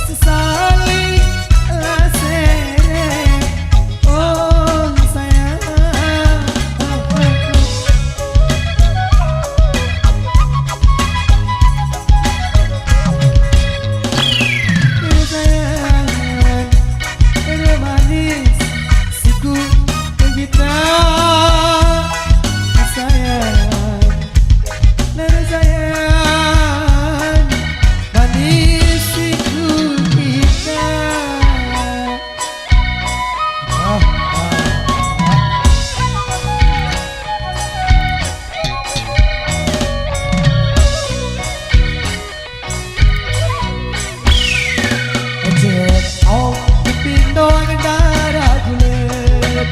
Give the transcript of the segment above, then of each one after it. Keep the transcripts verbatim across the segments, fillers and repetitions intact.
Sesali la sere, oh sayang. Sayang, manis siku kita. Sayang, sayang, manis siku kita. Cek, oh, pindo ngendara gulet.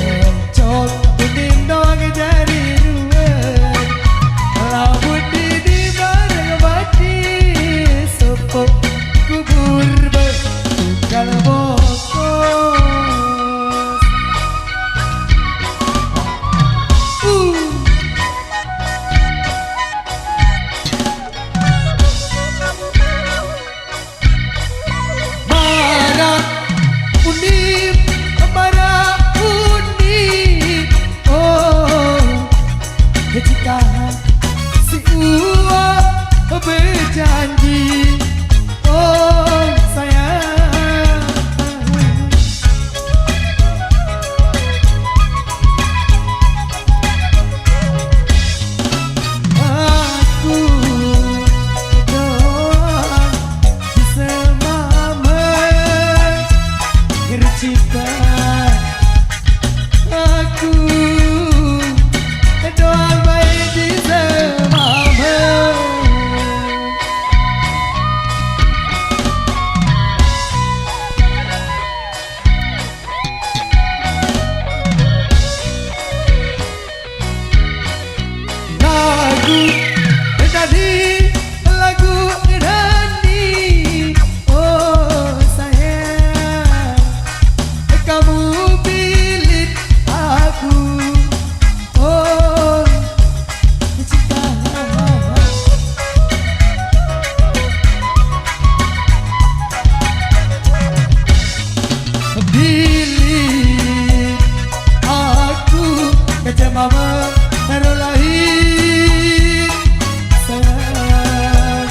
Encok, pindo ngejari ruwet. Lamun di, di bareng mati, sepok kubur bertukar bokos. Uh. Mara unim, mara unim. Oh, jika si uwa berjanji, oh sayang. Aku doang bisa mama ngercita. Aku doang baik bisa mama. Lagu dari, lagu dari, oh sayang, kamu pilih aku, oh cinta. Bilin aku kecemama nero lain. Sayang,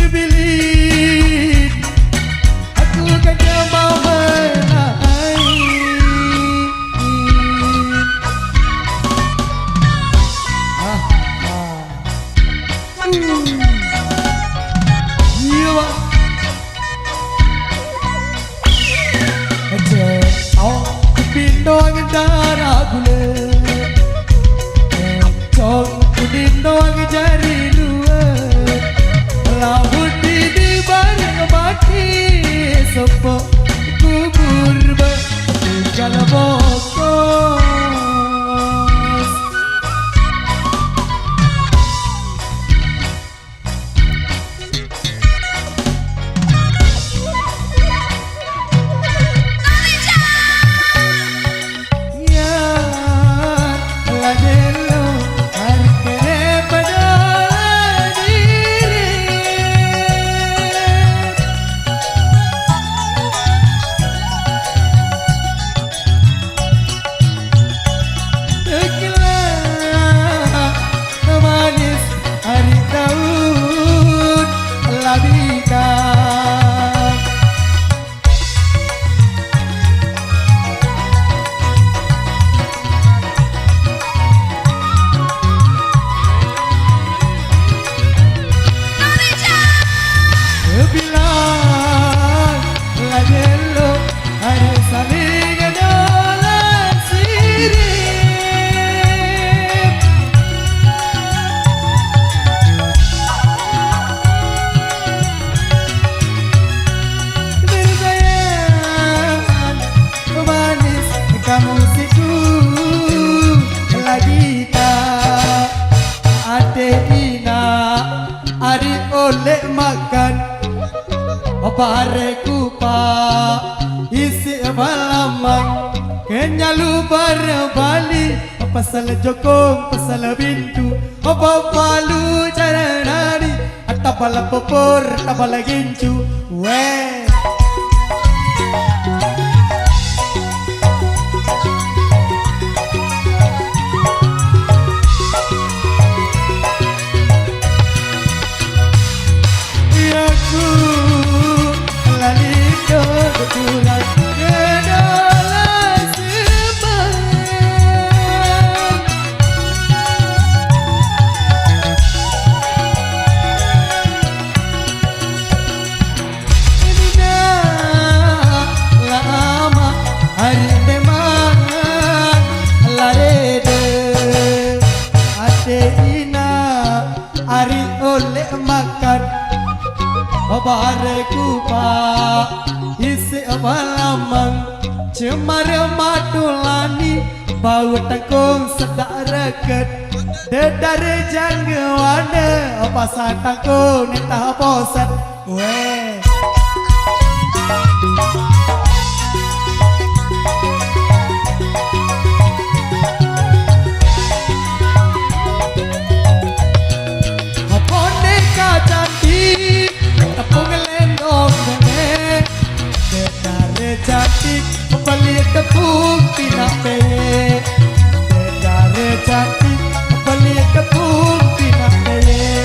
bilin aku kecemama lain. Ah, ah. Iya, Pak. Cek, oh, pindo ngentara gule. Cok, pindo ngejari dua. Lamun di, di bareng mati, sepok kubur be, tinggal bokos. Tekelah manis ari daun labika. Bilang lajelo are saling dolan sirip. Berbayang manis kamu siku lagi tak ada ina ari oleh makan. Bare kupa isi balaman kenyalu bare bali pasal jokong pasal bintu apa palu cara nari. Tabala pupur, tabala gincu. Weh. Yaku lalito betulan ke dalam sembang. Ina lama hari memang larede ate ina hari oleh makan. Babareku pa isi balamang cemara matulani bau tangkung sedak reket. Dedare janggewane pasang tangkung nitah poset. Weh. Boneka cantik, tepung lendong dene. Dedare cantik, beli tepung pinah peye. Dedare cantik, beli tepung pinah peye.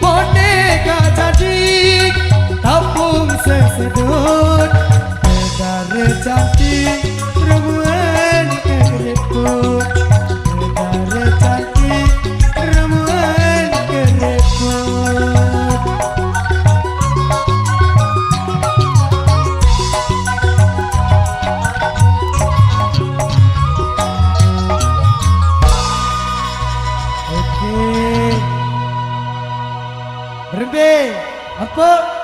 Boneka cantik, tapung sesedut. Dedare cantik, remuan keriput. Dedare cantik, remuan keriput. Okey. Berembe. Apa?